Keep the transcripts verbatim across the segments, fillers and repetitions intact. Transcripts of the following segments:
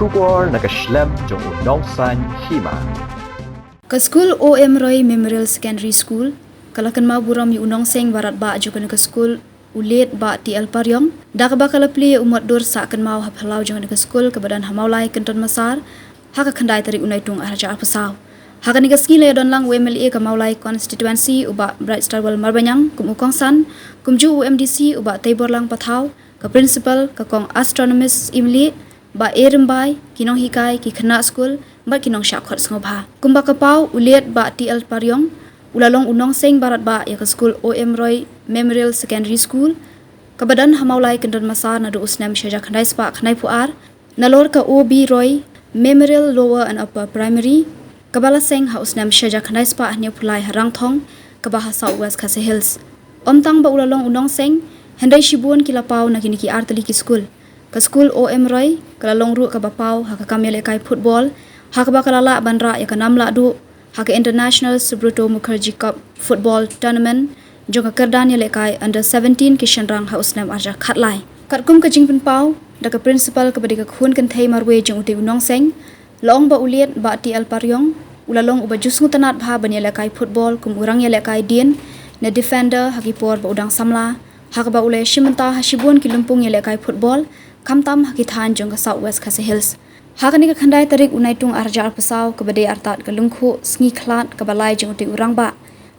Khubor na ka shlem jong u nongsaiñ hima. Ka skul O M Roy Memorial Secondary School ka la kynmaw burom ïa u nongseng baratbah jong kane ka skul, u late Bah T L Pariong, da kaba ka la plie ïa u mot dur sah kynmaw ha phyllaw jong kane ka skul kaba don ha Mawlai Kynton Massar ha ka khyndai tarik u Naitung arhajar arphew saw. Ha kane ka sngi la ïadon lang u M L A ka Mawlai Constituency u Bah Brightstarwell Marbaniang kum u kongsan, kumjuh u M D C u Bah Teiborlang Pathaw, ka principal, ka kong astronomist Imli, Bah A Rymbai, ki nonghikai, ki khynnah skul bad ki nongshah khot sngewbha. Kumba ka paw, u late Bah T L Pariong u la long u nongseng baratbah ïa ka skul O M Roy Memorial Secondary School kaba don ha Mawlai Kynton Massar naduh u snem shihajar khyndai spah khyndaiphew ar, nalor ka O B Roy Memorial Lower and Upper Primary kaba la seng ha u snem shihajar khyndai spah hynñiewphew lai ha Rangthong kaba ha South West Khasi Hills. Ym tang ba u la long u nongseng, hynrei shibun ki la paw na kine ki artylli ki skul. Ka skul O M Roy ka la long ruh kaba paw ha ka kam ïalehkai football, ha kaba ka la lah ban rah ïa ka nam lahduh ha ka International Subroto Mukherjee Cup Football Tournament jong ka kyrdan ïalehkai under seventeen ki shynrang ha u snem arhajar khatlai. Katkum ka jingpynpaw da ka principal kaba dei ka khun kynthei marwei jong utei u nongseng, la ong ba u late Bah T L Pariong u la long uba ju sngewtynnad bha ban ïalehkai football kum u rangïalehkai dien ne defender ha ki por ba u dang samla, ha kaba u la ïashim bynta ha shibun ki lympung ïalehkai football, khamtam ha ki thaiñ jong ka South West Khasi Hills. Ha kane ka khyndai tarik u Naitung arhajar arphew saw kaba dei artat ka lyngkhuh sngi khlad kaba lai jong utei u rangbah,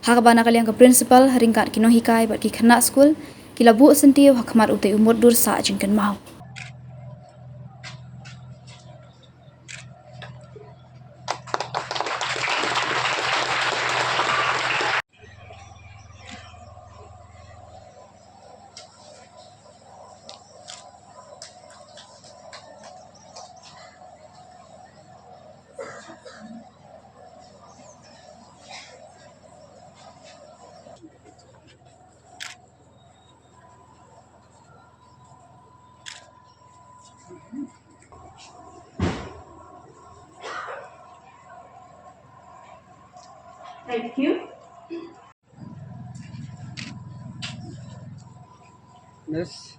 ha kaba na ka liang ka principal ha ryngkat ki nonghikai bad ki khynnah skul ki la buh syntiew ha khmat utei u mot dur sah jingkynmaw. Thank you. Miss.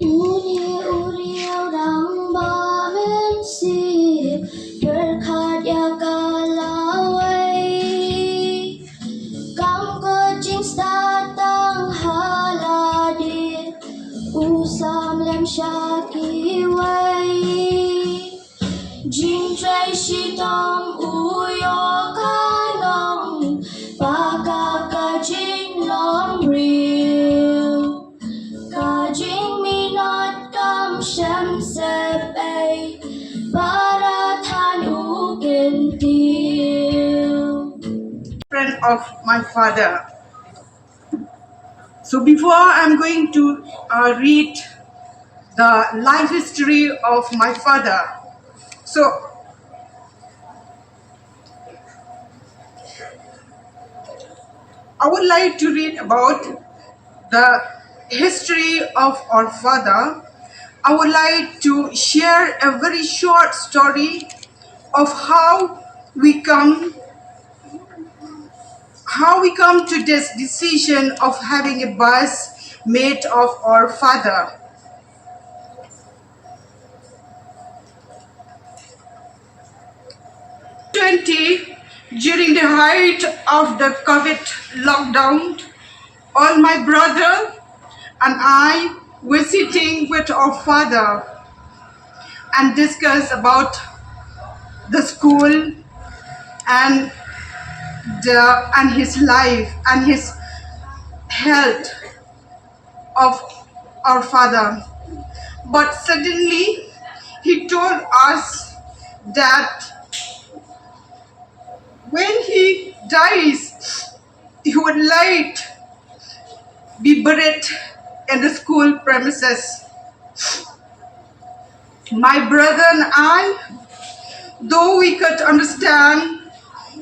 Uni uri orang ba mensi berkat ya kalawai. Kam ko jing statang haladi usam lem shaki wai. Jingtrei shitom u ïoh ka nong, paka ka jinglong briew. Ka jingminot kam shem sepei, para than u kyntiew. Friend of my father. So before I'm going to uh, read the life history of my father, so I would like to read about the history of our father. I would like to share a very short story of how we come how we come to this decision of having a bust made of our father. Twenty, during the height of the COVID lockdown, all my brother and I were sitting with our father and discuss about the school and the, and his life and his health of our father. But suddenly he told us that when he dies, he would like be buried in the school premises. My brother and I, though we could understand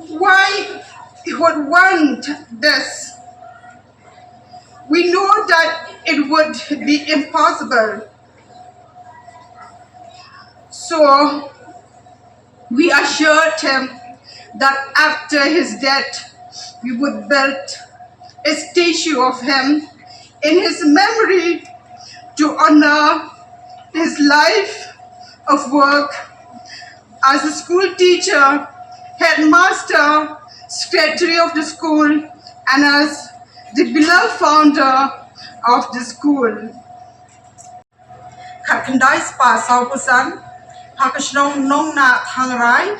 why he would want this, we know that it would be impossible. So we assured him that after his death, we would build a statue of him In his memory, to honor his life of work as a school teacher, headmaster, secretary of the school, and as the beloved founder of the school. Khatkhyndai spah sawphew san, ha ka shnong Nongnah Thangrai,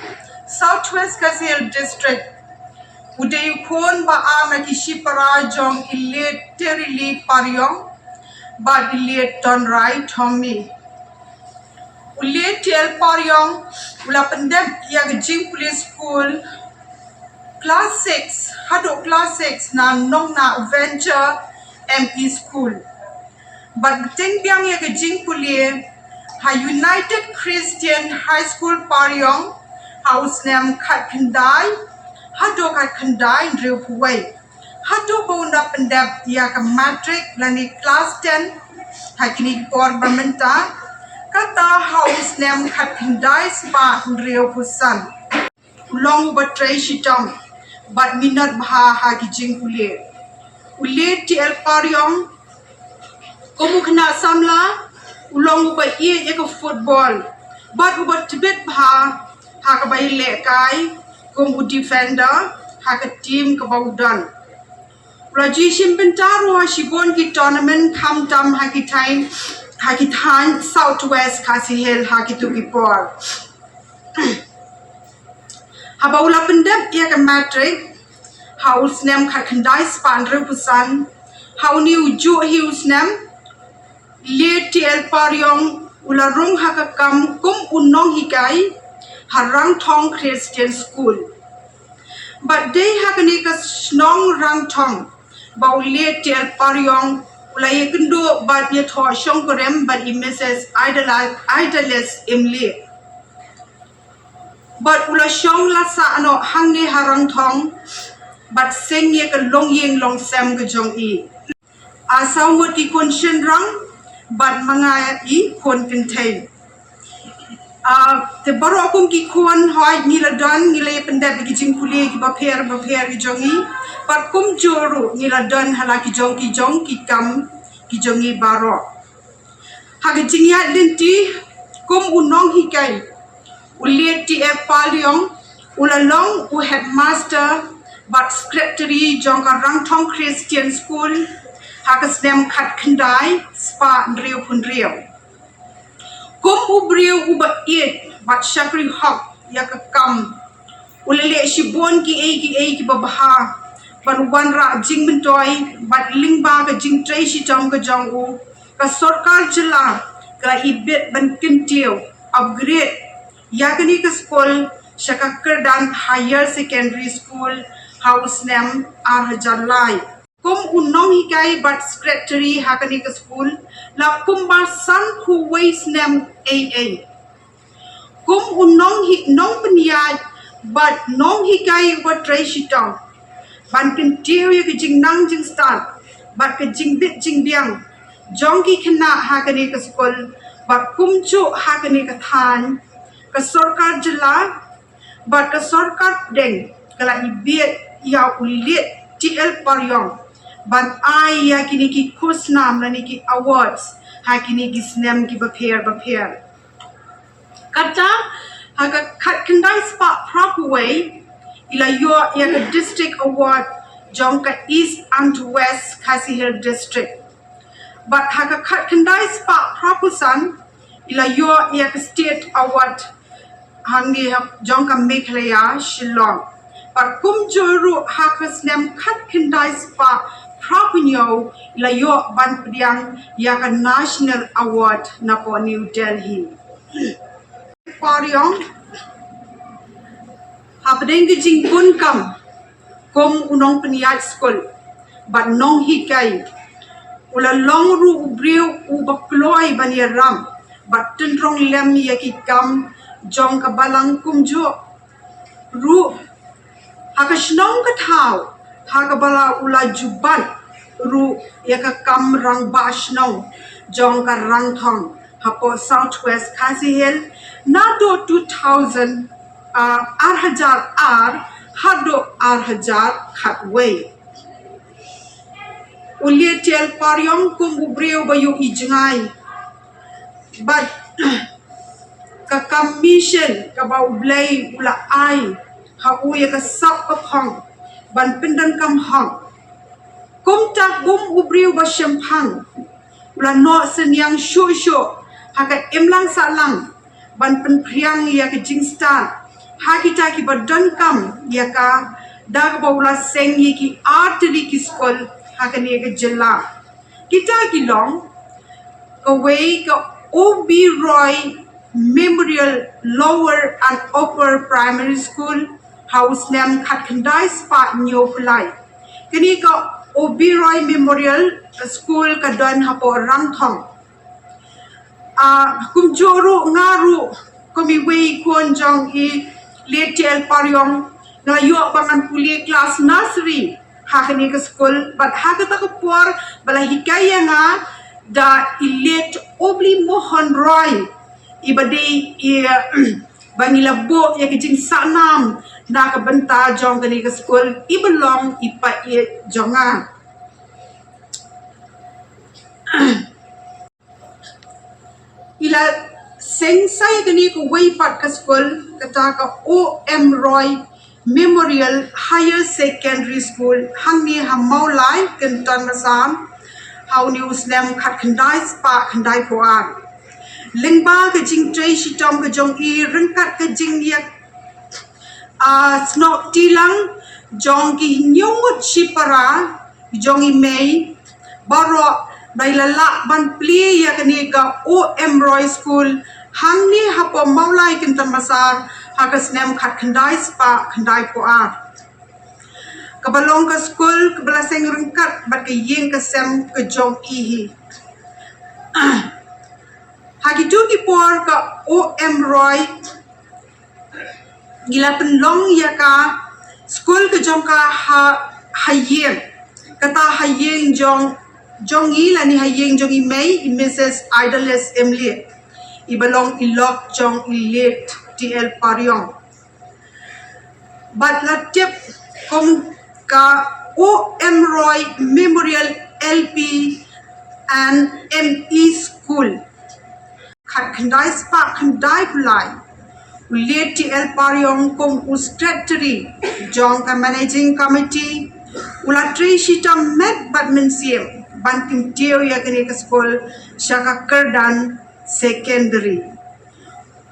South West Khasi Hills District, u dei u khun ba ar na ki shipara jong i Liet Terili Pariong bad i Liet Tonrai Tommy. U Liet T L Pariong u la pyndep ïa ka jingpule skul class six haduh class six na Nongnah Venture M E School. Bad bteng biang ïa ka jingpule ha United Christian High School Pariong ha u snem khatkhyndai haduh khatkhyndai hynriewphew wei, haduh ba un da pyndep ïa ka matric lane class ten ha kine ki por ba mynta, kata ha u snem khatkhyndai spah hynriewphew san. U long uba trei shitom bad minot bha ha ki jingpule. U Liet T L Pariong, kum u khynnah samla, u long uba ïeit ïa ka football bad uba tbit bha ha kaba ïalehkai kum u defender ha ka team kaba u don. U la ju shim bynta ruh ha shibun ki tournament khamtam ha ki thaiñ, ha ki thaiñ South West Khasi Hills ha kito ki por. Haba u la pyndep ïa ka matric ha u snem khatkhyndai spah hynriewphew san, ha une u juh hi u snem, Liet T L Pariong u la rung ha ka kam kum u nonghikai ha Rangthong Christian School. Bad dei ha kane ka shnong Rangthong ba u Liet T L Pariong u la ïakynduh bad ïathoh shongkurim bad i Missus Idala-, Idalist Imlieh. Bad u la shong la sah noh hangne ha Rangthong bad seng ïa ka longïing longsem ka jong i. Ar saw ngut ki khun shynrang bad ma nga i khun kynthei. Ah, te baroh kum ki khun, hooid, ngi la don, ngi la ïa pyndep ki jingpule kiba pher ba pher ki jong ngi. Bad kumjuh ruh ngi la don ha la ki jong ki jong ki kam ki jong ngi baroh. Ha ka jingïaid lynti kum u nonghikai, u Liet T L Pariong u la long u headmaster bad secretary jong ka Rangthong Christian School ha ka snem khatkhyndai spah hynriewphew hynriew. Kum u briew uba ïeit bad shakri hok ïa ka kam, u la leh shibun kiei kiei kiba bha ban wanrah jingmyntoi bad lyngba ka jingtrei shitom ka jong u, ka sorkar jylla ka la ibit ban kyntiew, upgrade, ïa kane ka skul sha ka kyrdan Higher Secondary School ha u snem ar hajar lai. Kum u nonghikai bad secretary ha kane ka skul la kumba sanphew wei snem ei ei. Kum u nonghi-, nongpynïaid bad nonghikai uba trei shitom ban kyntiew ïa ka jingnang jingstad bad ka jingbit jingbiang jong ki khynnah ha kane ka skul bad kumjuh ha kane ka thaiñ, ka sorkar jylla bad ka sorkar pdeng ka la ibit ïa u Liet T L Pariong ban ai ïa kine ki khusnam lane ki awards ha kine ki snem kiba pher ba pher. Kata ha ka khatkhyndai spah phraphew wei i la ïoh ïa ka District Award jong ka East and West Khasi Hills District. Bad ha ka khatkhyndai spah phraphew san i la ïoh ïa ka State Award hangne ha jong ka Meghalaya Shillong. Bad kumjuh ruh ha ka snem khatkhyndai spah phraphew hynñiew i la ïoh ban pdiang ïa ka National Award napoh New Delhi. Pariong, hapdeng ka jingpun kam kum u nongpynïaid skul bad nonghikai, u la long ruh u briew uba kloi ban ïaram bad tynrong lem ïa ki kam jong ka balang kumjuh ruh ha ka shnong ka thaw ha kaba la u la ju bat ruh ïa ka kam rangbah shnong jong ka Rangthong hapoh South West Khasi Hills naduh two thousand, ah, ar hajar ar haduh ar hajar khatwei. U Liet T L Pariong kum u briew ba ïohi jngai bad ka kam mission kaba U Blei u la ai ha u ïa ka sap ka phong ban pyndonkam hok. Kumta kum u briew ba shemphang, u la noh synñiang shuh shuh ha ka imlang sahlang ban pynphriang ïa ka jingstad ha kita kiba donkam ïa ka, da kaba u la seng ïa ki artylli ki skul ha kane ka jylla. Kita ki long kawei ka O B Roy Memorial Lower and Upper Primary School ha u snem khatkhyndai spah hynñiewphew lai. Kane ka O B Roy Memorial School ka don hapoh Rangthong. Ah, kumjuh ruh nga ruh kum iwei i khun jong i Liet T L Pariong, nga la ïoh ba ngan pule klas nursery ha kane ka skul, bad ha kata ka por ba la hikai ïa nga da i Liet Obli Mohan Roy, i ba dei i ba ngi la buh ïa ka jingsahnam na ka bynta jong kane ka skul, i ba long i paid jong nga. I la seng sa ïa kane kawei pat ka skul, kata ka O M Roy Memorial Higher Secondary School hangne ha Mawlai, Kynton Masan, ha une u snem khatkhyndai spah khyndaiphew ar. Lyngba ka jingtrei shitom ka jong i ryngkat ka jingïa ah, snoh kti lang jong ki hynñiew ngut shipara jong i mei baroh, da i la lah ban plie ïa kane ka O M Roy School hangne hapoh Mawlai, Kynton Masan, ha ka snem khatkhyndai spah khyndaiphew ar, kaba long ka skul kaba la seng ryngkat bad ka ïing ka sem ka jong i hi. Ha kito ki por ka O M Roy ngi la pynlong ïa ka skul ka jong ka ha, ha ïing, kata ha ïing jong, jong i lane ha ïing jong i mei, i Missus Idleness Emily, i ba long i lok jong i Liet T L Pariong. Bad la tip kum ka O M Roy Memorial L P and M E School. Khatkhyndai spah khyndaiphew lai, u Liet T L Pariong kum u secretary jong ka managing committee, u la trei shitom met bad mynsiem ban kyntiew ïa kane ka skul sha ka kyrdan secondary.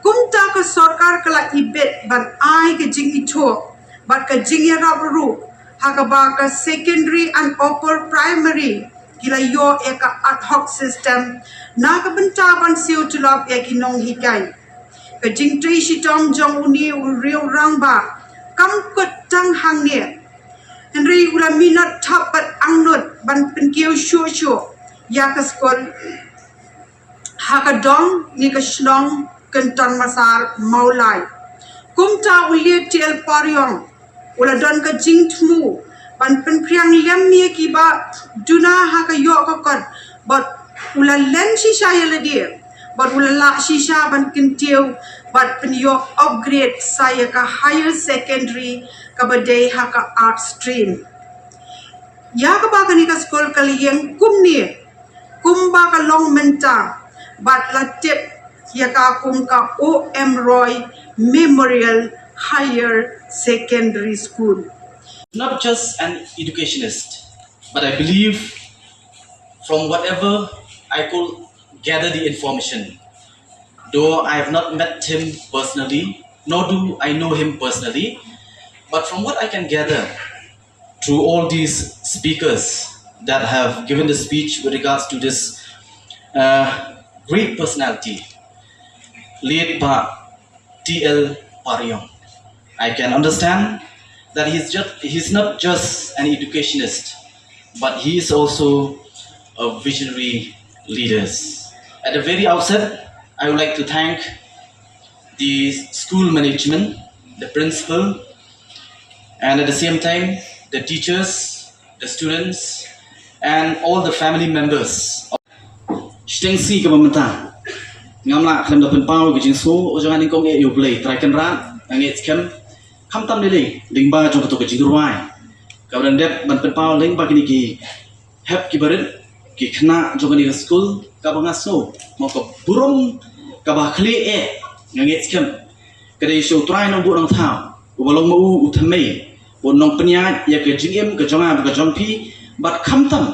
Kumta ka sorkar ka la ibit ban ai ka jingithuh bad ka jingïarap ruh, ha kaba ka secondary and upper primary ki la ïoh ïa ka ad hoc system na ka bynta ban siew tulop ïa ki nonghikai. Ka jingtrei shitom jong une u riew rangbah kam kut tang hangne, hynrei u la minot thap bad angnud ban pynkiew shuh shuh ïa ka skul ha ka dong ne ka shnong Kynton Masan, Mawlai. Kumta u Liet T L Pariong u la don ka jingthmu ban pynphriang lem ïa kiba duna ha ka ïoh ka kot, bad u la len shisha ïa lade, bad u la lah shisha ban kyntiew bad pynïoh upgrade sa ïa ka higher secondary kaba dei ha ka arts stream. Ïa kaba kane ka skul ka la ïeng kumne kumba ka long mynta, bad la tip ïa ka kum ka O M Roy Memorial Higher Secondary School. Not just an educationist, but I believe from whatever I could gather the information, though I have not met him personally, nor do I know him personally, but from what I can gather, through all these speakers that have given the speech with regards to this uh, great personality, Liet Bah T L Pariong. I can understand that he's just he's not just an educationist, but he is also a visionary leader. At the very outset, I would like to thank the school management, the principal, and at the same time, the teachers, the students, and all the family members. Shiteng sngi kaba mynta ngam lah khlem da pynpaw ka jingsngew jong nga nyngkong eh ïa U Blei Trai Kynrad, nga ngeit skhem khamtam lei lei lyngba jong kato ka jingrwai kaba dang dep ban pynpaw lyngba kine ki hep ki barit, ki khynnah jong kane ka skul, kaba nga sngew mo ka burom kaba khlieh eh, nga ngeit skhem ka dei sha u Trai Nongbuh Nongthaw uba long ma u u thymmei, u nongpynïaid ïa ka jingim ka jong nga bad ka jong phi, bad khamtam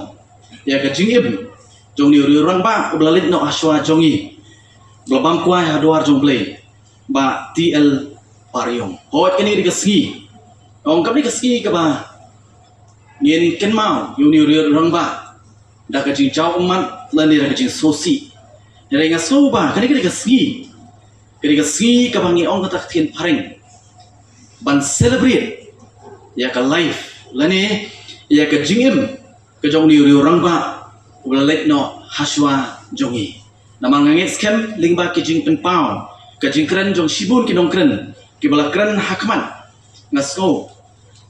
ïa ka jingim jong une u riew rangbah uba la leit noh hashwa jong ngi, uba la bam kwai ha dwar jong U Blei, Bah T L Pariong. Hooid, kane ka dei ka sngi, ong, kane ka sngi kaba ngin kynmaw ïa une u riew rangbah da ka jingjaw ummat lane da ka jingsngewsih. Hynrei nga sngew ba kane ka dei ka sngi, ka dei ka sngi kaba ngi ong kata ka ktien phareng ban celebrate ïa ka life lane ïa ka jingim ka jong une u riew rangbah uba la leit noh hashwa jong ngi. Namar nga ngeit skhem lyngba ki jingpynpaw, ka jingkren jong shibun ki nongkren kiba la kren ha khmat, nga sngew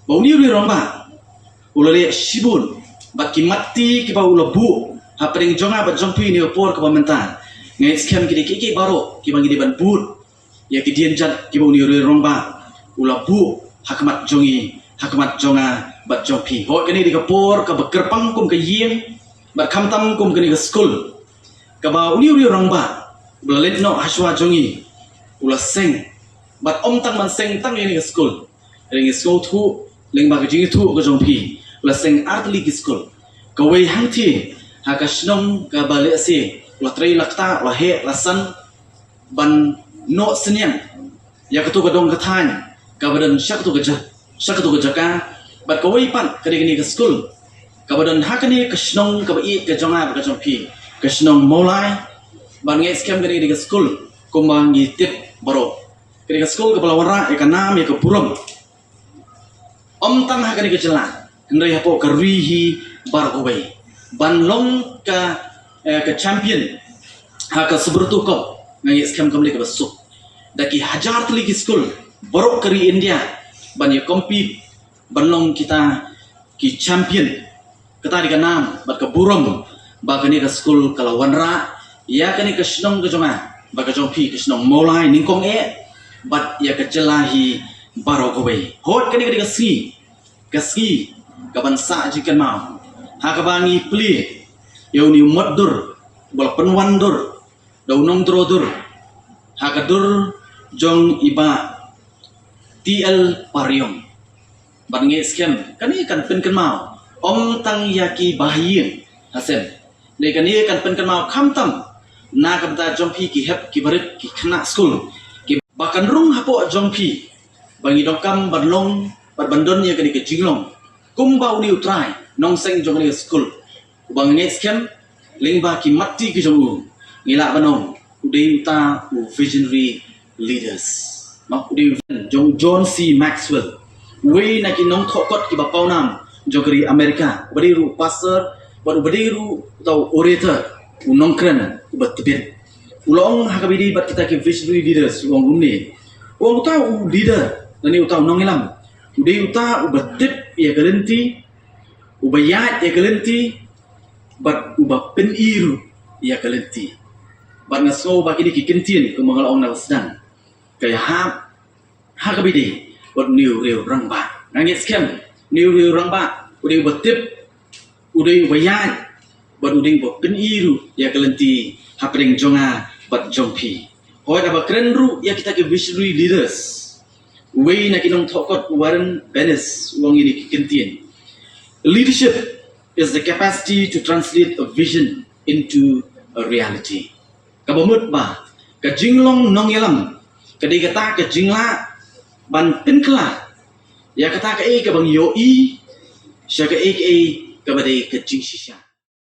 ba une u riew rangbah u la leh shibun bad ki mat ti kiba u la buh hapdeng jong nga bad jong phi ha kane ka por kaba mynta. Nga ngeit skhem ki dei kiei kiei baroh kiba ngi dei ban bud ïa ki dienjat kiba une u riew rangbah u la buh ha khmat jong ngi, ha khmat jong nga bad jong phi. Hooid, kane ka dei ka por kaba kyrpang kum ka ïing bad khamtam kum kane ka skul, kaba une u riew rangbah uba la leit noh hashwa jong ngi u la seng, bad ym tang ban seng tang ïa kane ka skul. Hynrei ngi sngewthuh lyngba ka jingïathuh ka jong phi, u la seng ar tylli ki skul. Kawei hangthie ha ka shnong kaba lehse u la trei la ktah, u la heh la san ban noh synñiang ïa kato ka dong ka thaiñ kaba don sha kato ka ja-, sha kato ka jaka. Bad kawei pat ka dei kane ka skul kaba don ha kane ka shnong kaba ïeit ka jong nga bad ka jong phi, ka shnong Mawlai. Bad nga ngeit skhem kane ka dei ka skul kumba ngi tip baroh, ka dei ka skul kaba la wanrah ïa ka nam ïa ka burom ym tang ha kane ka jylla hynrei hapoh ka ri hi baroh kawei, ban long ka, eh, ka champion ha ka Subroto Cup. Nga ngeit skhem kam dei kaba suk da ki hajar tylli ki skul baroh ka ri India ban ïa compete ban long kita ki champion. Kata dei ka nam bad ka burom ba kane ka skul ka la wanrah ïa kane ka shnong ka jong nga bad ka jong phi, ka shnong Mawlai nyngkong eh, bad ïa ka jylla hi baroh kawei. Hooid, kane ka dei ka sngi, ka sngi kaban sah jingkynmaw ha kaba ngi plie ïa une u mot dur uba la pynwan dur da u nongdro dur ha ka dur jong i Bah T L Pariong. Bad nga ngeit skhem kane kan pynkynmaw ym tang ïa ki bahaïing hasem, hynrei kane kan pynkynmaw khamtam na ka bynta jong phi ki hep ki barit, ki khynnah skul, kiba kan rung hapoh jong phi ba ngi donkam ban long bad ban don ïa kane ka jinglong kumba une u trai nongseng jong kane ka skul, uba nga ngeit skhem lyngba ki mat ti ki jong u ngi lah ban ong u dei uta u visionary leaders. Ma, u dei u jong John C Maxwell, uwei na ki nongthoh kot kiba pawnam jong ka ri America, uba dei ruh pastor bad uba dei ruh uta u orator, u nongkren uba tbit. U la ong ha kaba ïadei bad kita ki visionary leaders, u ong kumne, u ong uta u leader lane uta u nongïalam u dei uta uba tip ïa ka lynti, uba ïaid ïa ka lynti bad uba pyni ruh ïa ka lynti. Bad nga sngew ba kine ki kyntien kumba nga la ong na ka sdang ka ïahap ha kaba ïadei bad une u riew rangbah. Nga ngeit skhem une u riew rangbah u dei uba tip, u dei uba ïaid bad u dei uba pyni ruh ïa ka lynti hapdeng jong nga bad jong phi. Hooid, haba kren ruh ïa kita ki visionary leaders, uwei na ki nongthoh kot, Warren Bennis, u ong ïa kine ki kyntien: Leadership is the capacity to translate a vision into a reality. Kaba mut ba ka jinglong nongïalam ka dei kata ka jinglah ban pynkylla ïa kata kaei kaba ngi ïohi sha kaei kaei kaba dei ka jingshisha.